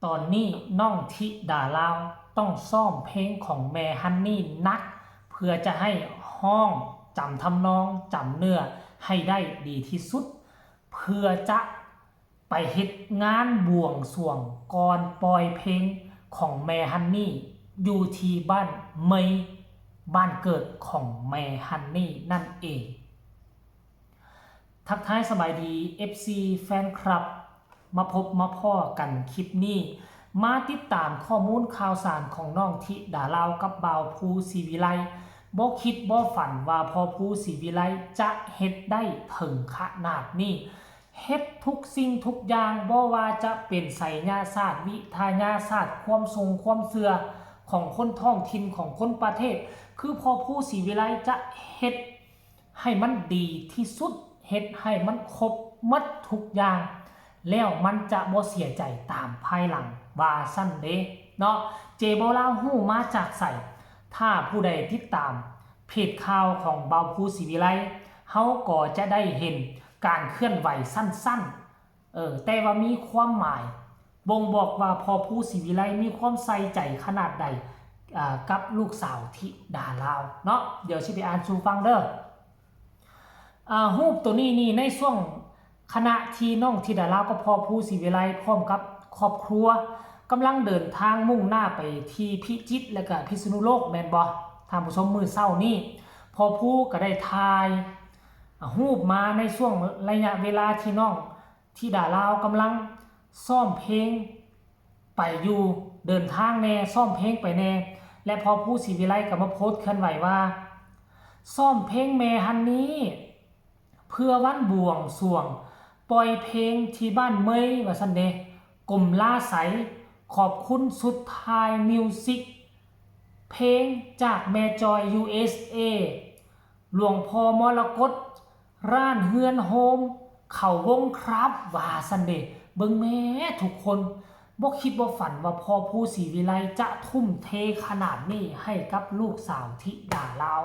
ຕອນນີ້ນ້ອງທິດາລາວຕ້ອງຊ້ອມເພງຂອງແມ່ຮັນນີໜັກ ເພື່ອຈະໃຫ້ຮ້ອງຈຳທຳນອງ, ຈຳເນື້ອໃຫ້ໄດ້ດີທີ່ສຸດ ເພື່ອຈະໄປເຮັດງານບວງສວງກ່ອນປ່ອຍເພງຂອງແມ່ຮັນນີ ຢູ່ທີ່ບ້ານເມຍ ບ້ານເກີດຂອງແມ່ຮັນນີນັ້ນເອງ. ທັກທາຍສະບາຍດີ ເອັຟຊີ ແຟນຄລັບ ມາພົບມາພໍ້ກັນຄລິບນີ້ ມາຕິດຕາມຂໍ້ມູນຂ່າວສານຂອງນ້ອງທິດາລາວກັບບ່າວພູສີວິໄລ. ບໍ່ຄິດບໍ່ຝັນວ່າພໍ່ພູສີວິໄລຈະເຮັດໄດ້ເຖິງຂະໜາດນີ້ ເຮັດທຸກສິ່ງທຸກຢ່າງ ບໍ່ວ່າຈະເປັນໄສຍະສາດ, ວິທະຍາສາດ, ຄວາມຊົງຄວາມເຊື່ອຂອງຄົນທ້ອງຖິ່ນ, ຂອງຄົນປະເທດ, ຄືພໍ່ພູສີວິໄລຈະເຮັດ ໃຫ້ມັນດີທີ່ສຸດ, ເຮັດໃຫ້ມັນຄົບໝົດທຸກຢ່າງ ແລ້ວມັນຈະບໍ່ເສຍໃຈຕາມພາຍຫຼັງ ວ່າຊັ້ນເດ້ເນາະ. ເຈໂບລາວຮູ້ມາຈາກໃສ? ຖ້າຜູ້ໃດຕິດຕາມເພຈຂ່າວຂອງບ່າວພູສີວິໄລ ເຮົາກໍຈະໄດ້ເຫັນການເຄື່ອນໄຫວສັ້ນໆ ເອີ ແຕ່ວ່າມີຄວາມໝາຍ ບົ່ງບອກວ່າພໍ່ພູສີວິໄລມີຄວາມໃສ່ໃຈຂະໜາດໃດ ອາ ກັບລູກສາວທິດາລາວເນາະ. ດຽວຊິໄປອ່ານສູ່ຟັງເດີ. ອາ ຮູບໂຕນີ້ນີ້ ໃນຊ່ວງຂະນະທີ່ນ້ອງທິດາລາວກັບພໍ່ພູສີວິໄລ ພ້ອມກັບຄອບຄົວ ກຳລັງເດີນທາງມຸ່ງໜ້າໄປທີ່ພິຈິດ ແລະກະພິສນຸໂລກ ແມ່ນບໍ່ທ່ານຜູ້ຊົມ? ມື້ເຊົ້ານີ້ ພໍ່ພູກໍໄດ້ຖ່າຍ ອາ ຮູບມາໃນຊ່ວງໄລຍະເວລາທີ່ນ້ອງ ທິດາລາວກຳລັງຊ້ອມເພງໄປຢູ່ ເດີນທາງແດ່ ຊ້ອມເພງໄປແດ່ ແລະ ພໍ່ພູສີວິໄລກໍມາໂພສເຄື່ອນໄຫວວ່າ ຊ້ອມເພງແມ່ຮັນນີ ເພື່ອວັນບວງສວງ ປ່ອຍເພງທີ່ບ້ານເມຍ ວ່າຊັ້ນເດ. ກົມລາໄສ ຂອບຄຸນສຸດທ້າຍມິວຊິກ ເພງຈາກແມ່ຈອຍ ຢູເອສເອ ຫຼວງພໍ່ມໍລະກົດ ຮ້ານເຮືອນໂຮມ ເຂົ້າວົງຄຣັບ ວ່າຊັ້ນເດ. ເບິ່ງແມ້ທຸກຄົນ ບໍ່ຄິດບໍ່ຝັນວ່າພໍ່ພູສີວິໄລຈະທຸ່ມເທຂະໜາດນີ້ໃຫ້ກັບລູກສາວທິດາລາວ.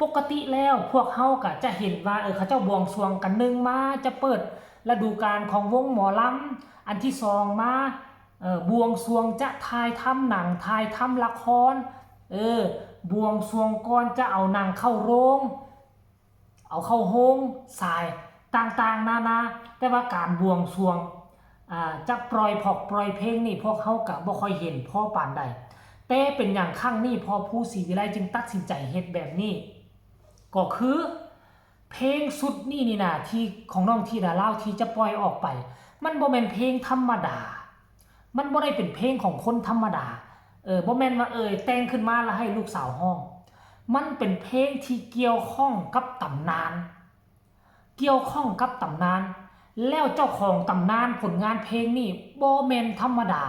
ປົກກະຕິແລ້ວພວກເຮົາກະຈະເຫັນວ່າ ເອີ ເຂົາເຈົ້າບວງສວງກັນ ໜຶ່ງມາຈະເປີດລະດູການຂອງວົງໝໍລຳ, ອັນທີສອງມາ ເອີ ບວງສວງຈະຖ່າຍທຳໜັງ ຖ່າຍທຳລະຄອນ ເອີ ບວງສວງກ່ອນຈະເອົາໜັງເຂົ້າໂຮງ ເອົາເຂົ້າໂຮງສາຍຕ່າງໆນານາ. ແຕ່ວ່າການບວງສວງ ອາ ຈະປ່ອຍພອກປ່ອຍເພງນີ້ ພວກເຮົາກະບໍ່ຄ່ອຍເຫັນພໍປານໃດ. ແຕ່ເປັນຫຍັງຄັ້ງນີ້ພໍ່ພູສີວິໄລຈຶ່ງຕັດສິນໃຈເຮັດແບບນີ້? ກໍຄື ເພງຊຸດນີ້ນີ້ນະ ທີ່ຂອງນ້ອງທິດາລາວທີ່ຈະປ່ອຍອອກໄປ ມັນບໍ່ແມ່ນເພງທຳມະດາ ມັນບໍ່ໄດ້ເປັນເພງຂອງຄົນທຳມະດາ ເອີ ບໍ່ແມ່ນວ່າ ເອີ ແຕ່ງຂຶ້ນມາແລ້ວໃຫ້ລູກສາວຮ້ອງ. ມັນເປັນເພງທີ່ກ່ຽວຂ້ອງກັບຕຳນານ ກ່ຽວຂ້ອງກັບຕຳນານ ແລ້ວເຈົ້າຂອງຕຳນານຜົນງານເພງນີ້ບໍ່ແມ່ນທຳມະດາ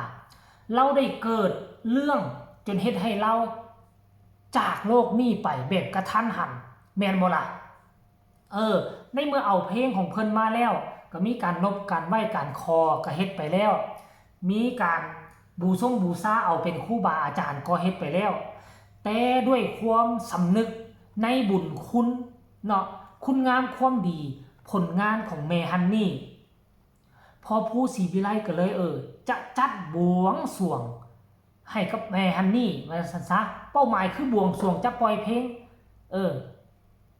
ລາວໄດ້ເກີດເລື່ອງຈົນເຮັດໃຫ້ລາວ ຈາກໂລກນີ້ໄປແບບກະທັນຫັນ ແມ່ນບໍ່ລະ? ເອີ ໃນເມື່ອເອົາເພງຂອງເພິ່ນມາແລ້ວ ກໍມີການນົບການໄຫວ້ການຂໍກໍເຮັດໄປແລ້ວ ມີການບູຊົງບູຊາເອົາເປັນຄູບາອາຈານກໍເຮັດໄປແລ້ວ ແຕ່ດ້ວຍຄວາມສຳນຶກໃນບຸນຄຸນເນາະ ຄຸນງາມຄວາມດີ ຜົນງານຂອງແມ່ຮັນນີ ພໍ່ພູສີວິໄລກໍເລີຍ ເອີ ຈະຈັດບວງສວງໃຫ້ກັບແມ່ຮັນນີ ວ່າຊັ້ນຊະ. ເປົ້າໝາຍຄືບວງສວງຈະປ່ອຍເພງ ເອີ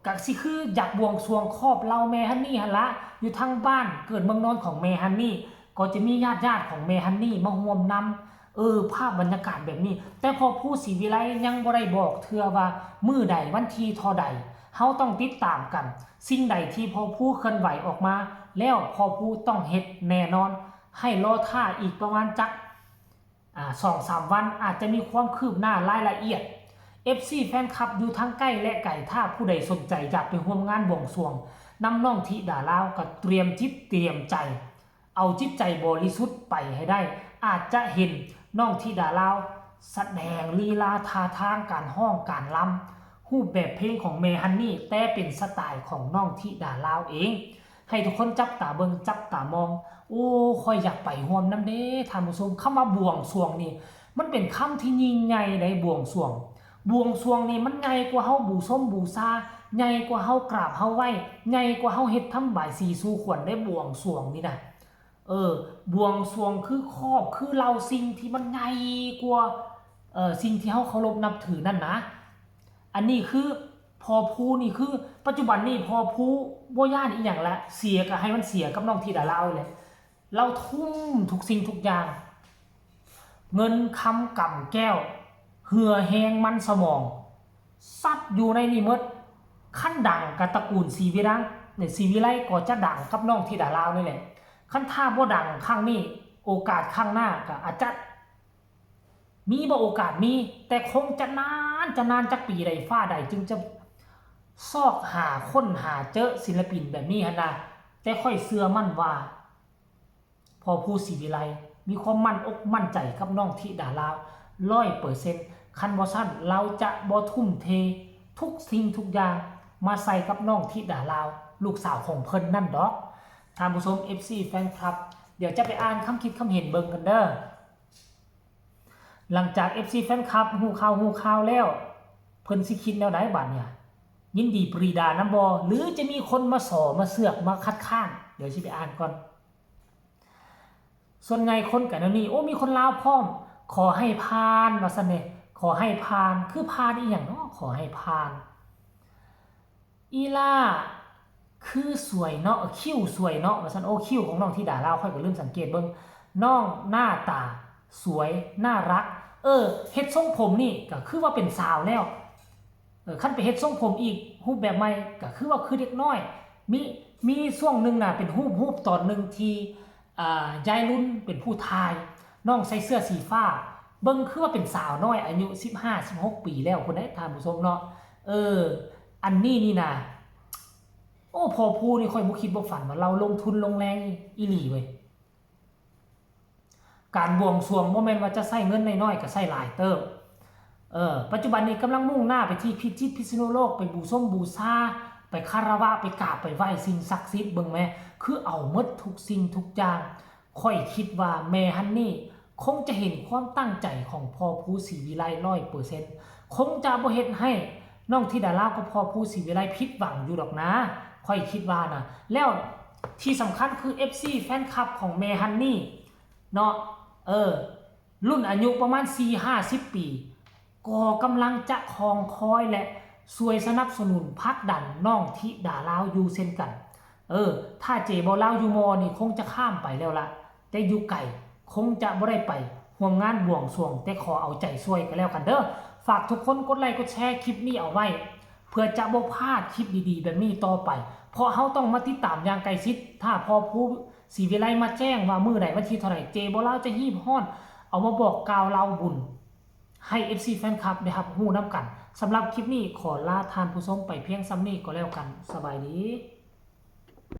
ກະຊິຄືຢາກບວງສວງຂອບເຫຼົ່າແມ່ຮັນນີຫັ້ນລະ. ຢູ່ທາງບ້ານເກີດເມືອງນອນຂອງແມ່ຮັນນີ ກໍຈະມີຍາດໆຂອງແມ່ຮັນນີມາຮ່ວມນຳ ເອີ ພາບບັນຍາກາດແບບນີ້. ແຕ່ພໍ່ພູສີວິໄລຍັງບໍ່ໄດ້ບອກເທື່ອວ່າມື້ໃດ ວັນທີເທົ່າໃດ ເຮົາຕ້ອງຕິດຕາມກັນ. ສິ່ງໃດທີ່ພໍ່ພູເຄື່ອນໄຫວອອກມາແລ້ວ ພໍ່ພູຕ້ອງເຮັດແນ່ນອນ. ໃຫ້ລໍຖ້າອີກປະມານຈັກ ອາ ສອງສາມວັນ ອາດຈະມີຄວາມຄືບໜ້າລາຍລະອຽດ. ເອັຟຊີ ແຟນຄລັບຢູ່ທັງໃກ້ ແລະ ໄກ ຖ້າຜູ້ໃດສົນໃຈຢາກໄປຮ່ວມງານບວງສວງນຳນ້ອງທິດາລາວ ກໍຕຽມຈິດຕຽມໃຈ ເອົາຈິດໃຈບໍລິສຸດໄປໃຫ້ໄດ້ ອາດຈະເຫັນນ້ອງທິດາລາວສະແດງລີລາທ່າທາງການຮ້ອງການລຳ ຮູບແບບເພງຂອງແມ່ຮັນນີ ແຕ່ເປັນສະໄຕຂອງນ້ອງທິດາລາວເອງ ໃຫ້ທຸກຄົນຈັບຕາເບິ່ງຈັບຕາມອງ. ໂອ້ ຂ້ອຍຢາກໄປຮ່ວມນຳເດ້ທ່ານຜູ້ຊົມ. ຄຳວ່າບວງສວງນີ້ ມັນເປັນຄຳທີ່ຍິ່ງໃຫຍ່ໃດ໋ ບວງສວງ. ບວງສວງນີ້ມັນໃຫຍ່ກວ່າເຮົາບູຊົງບູຊາ, ໃຫຍ່ກວ່າເຮົາກາບເຮົາໄຫວ້, ໃຫຍ່ກວ່າເຮົາເຮັດທຳບາຍສີສູ່ຂວັນໄດ໋ ບວງສວງນີ້ນະ. ເອີ ບວງສວງຄືຄອບ ຄືເລົ່າສິ່ງທີ່ມັນໃຫຍ່ກວ່າ ເອີ ສິ່ງທີ່ເຮົາເຄົາລົບນັບຖືນັ້ນນະ. ອັນນີ້ຄືພໍ່ພູນີ້ຄື ປັດຈຸບັນນີ້ພໍ່ພູບໍ່ຢ້ານອີ່ຫຍັງລະ ເສຍກໍໃຫ້ມັນເສຍກັບນ້ອງທິດາລາວນີ້ແຫຼະ. ລາວທຸ່ມທຸກສິ່ງທຸກຢ່າງ ເງິນຄຳກຳແກ້ວ ເຫື່ອແຮງມັນສະໝອງ ສັດຢູ່ໃນນີ້ໝົດ. ຄັນດັງກໍຕະກູນສີວິລັງ ສີວິໄລກໍຈະດັງກັບນ້ອງທິດາລາວນີ້ແຫຼະ. ຄັນຖ້າບໍ່ດັງຄັ້ງນີ້ ໂອກາດຄັ້ງໜ້າກໍອາດຈະມີບໍ່ ໂອກາດມີ ແຕ່ຄົງຈະນານ ຈະນານຈັກປີໃດ ຟ້າໃດຈຶ່ງຈະຊອກຫາ ຄົ້ນຫາເຈີສິນລະປິນແບບນີ້ຫັ້ນນະ. ແຕ່ຂ້ອຍເຊື່ອໝັ້ນວ່າ ພໍ່ພູສີວິໄລມີຄວາມໝັ້ນອົກໝັ້ນໃຈກັບນ້ອງທິດາລາວຮ້ອຍເປີເຊັນ ຄັນບໍ່ຊັ້ນລາວຈະບໍ່ທຸ່ມເທທຸກສິ່ງທຸກຢ່າງມາໃສ່ກັບນ້ອງທິດາລາວ ລູກສາວຂອງເພິ່ນນັ້ນດອກ. ທ່ານຜູ້ຊົມ ເອັຟຊີ ແຟນຄລັບ ດຽວຈະໄປອ່ານຄຳຄິດຄຳເຫັນເບິ່ງກັນເດີ. ຫຼັງຈາກ ເອັຟຊີ ແຟນຄລັບຮູ້ຂ່າວຮູ້ຂ່າວແລ້ວ ເພິ່ນຊິຄິດແນວໃດບາດນີ້? ຍິນດີປະລິດານຳບໍ່ ຫຼືຈະມີຄົນມາສໍ້ມາເຊືອກມາຄັດຄ້ານ? ດຽວຊິໄປອ່ານກ່ອນ. ສ່ວນໃຫຍ່ຄົນກໍແນວນີ້ ໂອ້ ມີຄົນລາວພ້ອມ ຂໍໃຫ້ຜ່ານ ວ່າຊັ້ນເດ ຂໍໃຫ້ຜ່ານ. ຄືຜ່ານອີ່ຫຍັງເນາະ ຂໍໃຫ້ຜ່ານ? ອີ່ຫຼ້າຄືສວຍເນາະ ຄິ້ວສວຍເນາະ ວ່າຊັ້ນ. ໂອ້ ຄິ້ວຂອງນ້ອງທິດາລາວ ຂ້ອຍກໍລືມສັງເກດເບິ່ງ. ນ້ອງໜ້າຕາສວຍ ໜ້າຮັກ ເອີ ເຮັດຊົງຜົມນີ້ກໍຄືວ່າເປັນສາວແລ້ວ. ເອີ ຄັນໄປເຮັດຊົງຜົມອີກຮູບແບບໃໝ່ ກໍຄືວ່າຄືເດັກນ້ອຍ. ມີ ມີຊ່ວງໜຶ່ງນະ ເປັນຮູບ ຮູບຕອນໜຶ່ງທີ່ ອ່າ ຍາຍລຸນເປັນຜູ້ຖ່າຍ ນ້ອງໃສ່ເສື້ອສີຟ້າ ເບິ່ງຄືວ່າເປັນສາວນ້ອຍ ອາຍຸສິບຫ້າ ສິບຫົກປີແລ້ວພຸ້ນເດ້ ທ່ານຜູ້ຊົມເນາະ. ເອີ ອັນນີ້ນີ້ນະ ໂອ້ ພໍ່ພູນີ້ຂ້ອຍບໍ່ຄິດບໍ່ຝັນວ່າລາວລົງທຶນລົງແຮງອີ່ຫຼີເວີຍ. ການບວງສວງບໍ່ແມ່ນວ່າຈະໃຊ້ເງິນນ້ອຍໆ ກໍໃຊ້ຫຼາຍເຕີບ. ເອີ ປັດຈຸບັນນີ້ກຳລັງມຸ່ງໜ້າໄປທີ່ພິຈິດ ພິສະນຸໂລກ ໄປບູຊົມບູຊາ ໄປຄາລະວະ ໄປກາບໄປໄຫວ້ສິ່ງສັກສິດ. ເບິ່ງແມ້ ຄືເອົາໝົດທຸກສິ່ງທຸກຢ່າງ. ຂ້ອຍຄິດວ່າແມ່ຮັນນີ້ຄົງຈະເຫັນຄວາມຕັ້ງໃຈຂອງພໍ່ພູສີວິໄລຮ້ອຍເປີເຊັນ ຄົງຈະບໍ່ເຮັດໃຫ້ນ້ອງທິດາລາວກັບພໍ່ພູສີວິໄລຜິດຫວັງຢູ່ດອກນາ ຂ້ອຍຄິດວ່ານະ. ແລ້ວທີ່ສຳຄັນຄື ເອັຟຊີ ແຟນຄລັບຂອງແມ່ຮັນນີ້ເນາະ ເອີ ລຸ້ນອາຍຸປະມານສີ່ຫ້າສິບປີ ກໍກຳລັງຈະຄອງຄອຍ ແລະ ຊ່ວຍສະໜັບສະໜູນຜັກດັນນ້ອງທິດາລາວຢູ່ເຊັ່ນກັນ. ເອີ ຖ້າເຈບໍ່ລາວຢູ່ມໍນີ້ຄົງຈະຂ້າມໄປແລ້ວລະ ແຕ່ຢູ່ໄກຄົງຈະບໍ່ໄດ້ໄປຮ່ວມງານບວງສວງ ແຕ່ຂໍເອົາໃຈຊ່ວຍກໍແລ້ວກັນເດີ. ຝາກທຸກຄົນກົດໄລກົດແຊຄລິບນີ້ເອົາໄວ້ ເພື່ອຈະບໍ່ພາດຄລິບດີໆແບບນີ້ຕໍ່ໄປ ເພາະເຮົາຕ້ອງມາຕິດຕາມຢ່າງໃກ້ຊິດ. ຖ້າພໍ່ພູສີວິໄລມາແຈ້ງວ່າມື້ໃດ ວັນທີເທົ່າໃດ ເຈບໍ່ລາວຈະຮີບຮ້ອນເອົາມາບອກກ່າວເລົ່າບຸນ ໃຫ້ ເອັຟຊີ ແຟນຄລັບໄດ້ຮັບຮູ້ນຳກັນ. ສຳລັບຄລິບນີ້ຂໍລາທ່ານຜູ້ຊົມໄປພຽງສ່ຳນີ້ກໍແລ້ວກັນ. ສະບາຍດີ.